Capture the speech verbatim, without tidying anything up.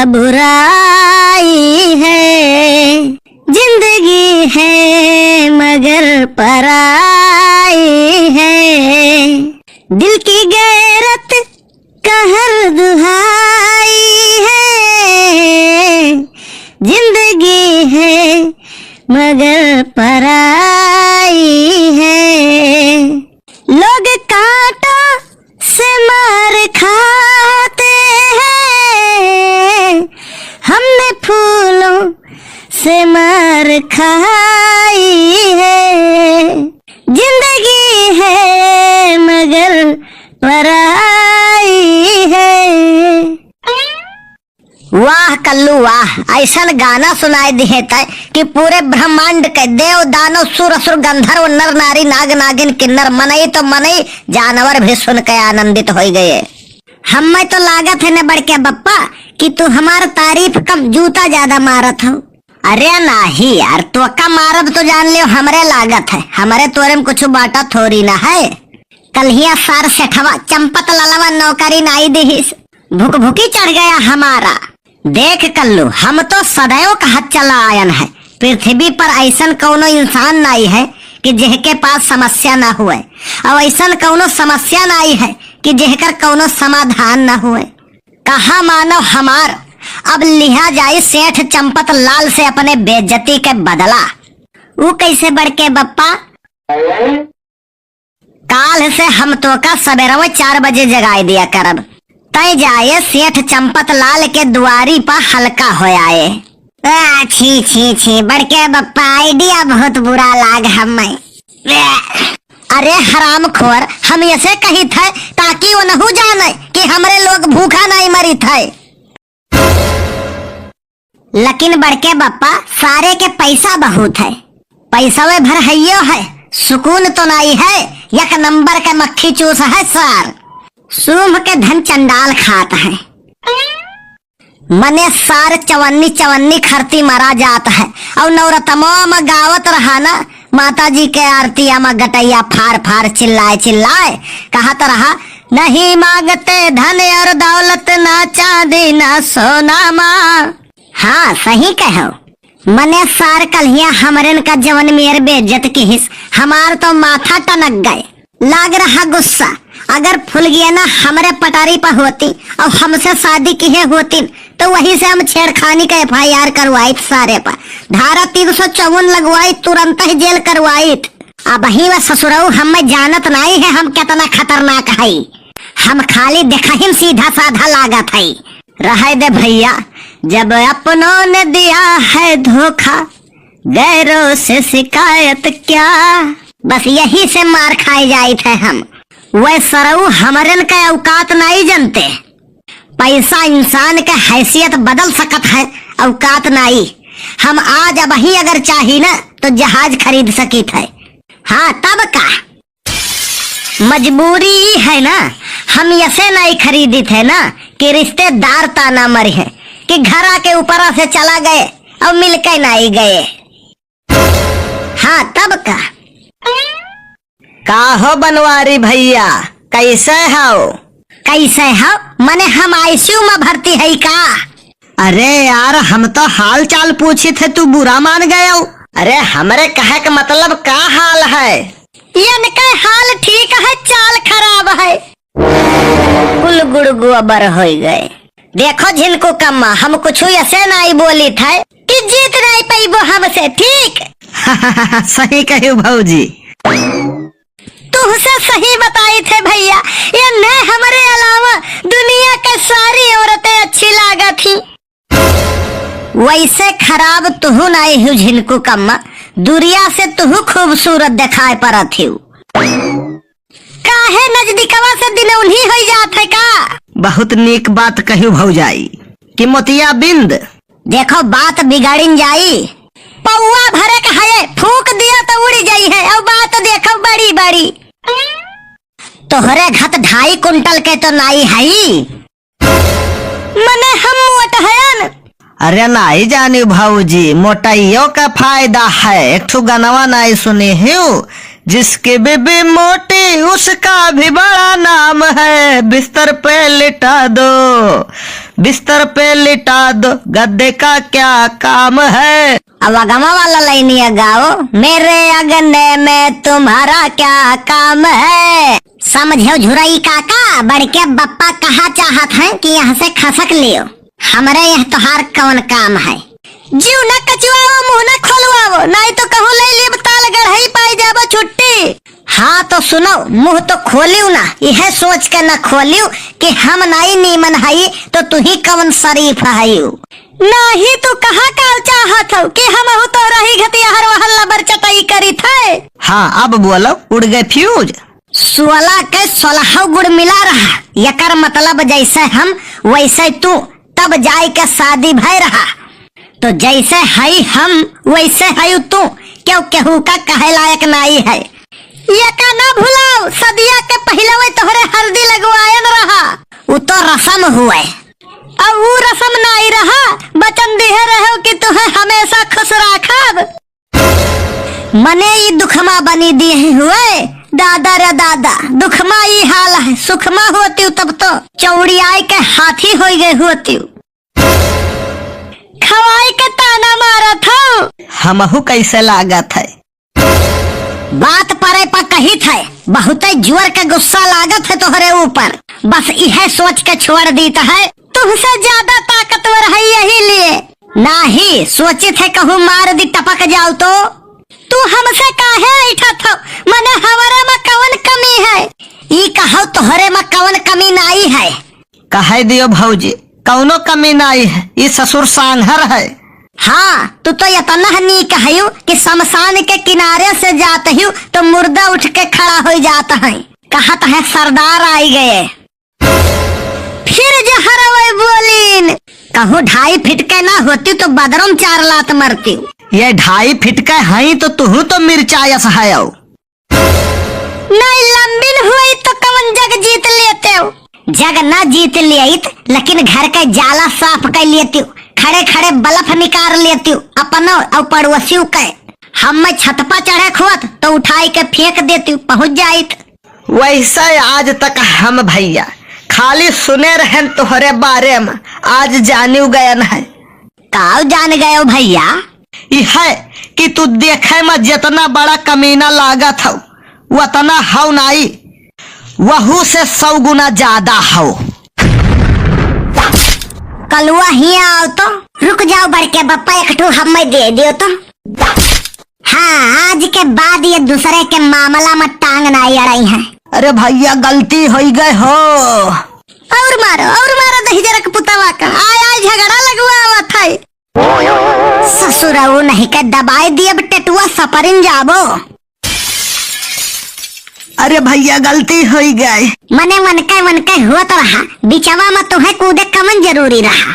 बुराई है, जिंदगी है मगर पराई है। दिल की गैरत कहर दुहाई है, जिंदगी है मगर पराई है। लोग कांटों से मार खाते हैं, हमने फूलों से मार खाई है। जिंदगी है मगर पराई है। वाह कल्लू वाह, ऐसन गाना सुनाई दिहे तय कि पूरे ब्रह्मांड के देव दानव सुर असुर गंधर्व नर नारी नाग नागिन किन्नर मनई तो मनई जानवर भी सुन के आनंदित होई गए। हम्मे तो लागत है न बड़के बप्पा कि तू हमार तारीफ कम जूता ज्यादा मारत हो। अरे नाही यार, तोका मारब तो जान लियो हमरे लागत है, हमरे तोरे में कुछ बाटा थोड़ी ना है। कल्हिया सार सेठवा चंपत ललवा नौकरी नाई दिहिस, भुकभुकी चढ़ गया हमारा। देख कल्लू, हम तो सदैव कहत चला आयन है, पृथ्वी पर ऐसन कौनो इंसान नाई है कि जेहके पास समस्या ना हुए, और ऐसन कौनो समस्या नाई है कि जेहकर कौनो समाधान ना हुए। कहा मानो हमार, अब लिहा जाई सेठ चंपत लाल से अपने बेइज्जती के बदला। ऊ कैसे बड़के बप्पा? काल से हम तोका सबेरवे चार बजे जगाए दिया करब। तय जाए सेठ चंपत लाल के दुआरी पर हल्का हो आए। आ, छी, छी, छी, बड़के बप्पा, idea बहुत बुरा लाग हमें। अरे हरामखोर, हम ऐसे कही थे ताकि वो नहु जाने कि हमरे लोग भूखा नहीं मरी थे। लेकिन बड़के बप्पा, सारे के पैसा बहुत है, पैसवे भर हइयो है, सुकून तो नाई है, एक नंबर के मक्खी चूस है सार। सूंभ के धन चंडाल खात है। मने सार चवन्नी चवन्नी खरती मरा जात है। और नौरतमो में गावत रहा ना, माता जी के आरतिया में गटैया फार फार चिल्लाए चिल्लाए कहत रहा, "नहीं मांगते धन और दौलत, ना चांदी ना सोना माँ।" हाँ, सही कहो। मने सार कल्हिया हमरन का जवन मेर बेइज्जत किहिस, हमार तो माथा टनक गए। लाग रहा गुस्सा, अगर फुलगियाना हमरे पटारी पर होती और हमसे शादी किहे होती, तो वहीं से हम छेड़खानी का F I R करवाइत सारे पर, धारा तीन सौ चौवन लगवाइत, तुरंत ही जेल करवाइत। अबहीं वह ससुरऊ हमें जानत नाई है, हम कितना खतरनाक हई। हम खाली देखहिम सीधा साधा लागत हई। रहे दे भैया, जब अपनों ने दिया है धोखा, गैरों से शिकायत क्या। बस यही से मार खाए जाइत है हम। वह सरऊ हमरन के औकात नाई जनते। पैसा इंसान के हैसियत बदल सकत है, औकात नाई। हम आज अबहीं अगर चाही ना तो जहाज खरीद सकित है। हाँ, तब का? मजबूरी ई है ना, हम ऐसे नाई खरीदित है ना कि रिश्तेदार ताना मरी है कि घरा के ऊपरा से चला गए और मिलके नाई गए। हाँ, तब का? का हो बनवारी भैया, कैसे हो? कैसे हो? मने हम I C U में भर्ती है का? अरे यार, हम तो हाल चाल पूछित है, तू बुरा मान गयो। अरे, हमरे कहे के मतलब का हाल है? इनके हाल ठीक है, चाल खराब है। कुल गुड़ गोबर होई गए। देखो झिनकू कम्मा, हम कुछ ऐसे नाई बोली थे कि जीत नाई पइबो हमसे, ठीक? सही कहियो भौजी। तुहसे सही बताई थे भैया, ये ने हमरे अलावा दुनिया के सारी औरतें अच्छी लागत ही। वैसे खराब तुहू नाई हो झिनकू कम्मा, दुरिया से तुहू खूबसूरत देखाए परत हो। काहे नजदीकवा से दिनौनी होई जात है का? बहुत नीक बात कहियो भौजाई कि मोतियाबिंद। देखो बात बिगाड़िन जाई। पौआ भरे के हये, फूंक दिया तो उड़ जाई है। और बात देखो बड़ी बड़ी। तोहरे घत ढाई कुंटल के तो नाई हई। मने हम मोट हयन। अरे नाई जानी भौजी, मोटाइयों का फायदा है। एक ठो गनवा नाई सुनी हूँ, जिसकी बीबी मोटी उसका भी बड़ा नाम है, बिस्तर पे लिटा दो, बिस्तर पे लिटा दो, गद्दे का क्या काम है। अब अगवा वाला लाइनिया गाओ, मेरे अंगने में तुम्हारा क्या काम है। समझो झुरई काका, बड़के बप्पा कहा चाहत हैं कि यहाँ से खसक लियो, हमरे यह तोहार कौन काम है। जीव न कचुआओ, मुँह न खोलवाओ, नाहीं तो कहूँ ले लेब ताल गढ़ई पाई जाबो छुट्टी। हाँ तो सुनो, मुँह तो खोलियो ना, यह सोच के न खोलियो कि हम नाई नीमन हई तो तुही कवन शरीफ हई। नाही तू कहा काल चाहत हो कि हमहू तोहरा ही घतिया हर वहल लबर चटई करित है। हाँ अब बोलो, उड़ गए फ्यूज। सोलह के सोलह गुड़ मिला रहा, यकर मतलब जैसे हम वैसे तू, तब जाए के शादी भय रहा। तो जैसे हई हम वैसे हई तू, क्यों केहू का कहे लायक नाई है। ये का ना भुलाओ, सदिया के पहिले वही तोहरे हल्दी लगवायन रहा। उ तो रसम हुए। अब उ रसम नाई रहा, वचन दिहे रहो कि तुहे हमेशा खुश राखब। मने ई दुखमा बनी दिए हुए, दादा रे दादा, दुखमा ई हाल है, सुखमा होती तब तो चौड़ियाई के हाथी होई गए होती। खवाई के ताना मारत हो। हमहू कैसे लागत है? बात परे पर कहित है, बहुते जोर के गुस्सा लागत है तोहरे ऊपर। बस इहे सोच के छोड़ दीत है, तुहसे ज्यादा ताकतवर है यही लिए। नाही, सोचित है कहूँ मार दी टपक जाओ तो। तू हमसे काहे ऐठत हो? मने हमरे में कवन कमी है? ई कहौ तोहरे में कवन कमी नाई है? कहे दियो भौजी, कौनो कमी नाई है, ई ससुर सांघर है। हाँ, तू तो यतना नीक हयू कि शमशान के किनारे से जात हयू तो मुर्दा उठ के खड़ा हो जात है। कहत है सरदार आई गए। फिर जहरवे बोलीन। कहूँ ढाई फीट के ना होती तो बदरम चार लात मरती। ये ढाई फीट के हई तो तुहू तो मिर्चा यस हयौ। नहीं लंबिन हुई तो कवन जग जीत लेते हो। जग ना जीत लेत, लेकिन घर के जाला साफ कर लेती हूँ, खड़े खड़े बलफ निकाल लेती हूँ, अपनो और पड़ोसियों के। हम मैं छत पर चढ़े खुअत तो उठाई के फेंक देती हूँ, पहुँच जाइत। वैसे आज तक हम भैया खाली सुने रहन तोहरे बारे में, आज जानियो गयन है। काव जान गयो भैया? ई है कि तू देखे में जितना बड़ा कमीना लागत हौ, वतना हौ नाई, वहू से सौ गुना ज्यादा हौ। कलुआ हियाँ आओ तो। रुक जाओ बड़के बप्पा, एक ठो हमें दे दियो तो। हाँ, आज के बाद ये दूसरे के मामला में टांग ना अड़ाई है। अरे भैया, गलती होई गए हो। और मारो, और मारो दहिजरा के पुतवा का। आय, आय, झगड़ा लगवावत है। ससुरऊ नहीं के दबाई दिए, अब टेटुआ सपरिन जाबो। अरे भैया, गलती होई गए। मने मनके, मनके होत रहा, बिचवा में तुहे कूदे कमन जरूरी रहा।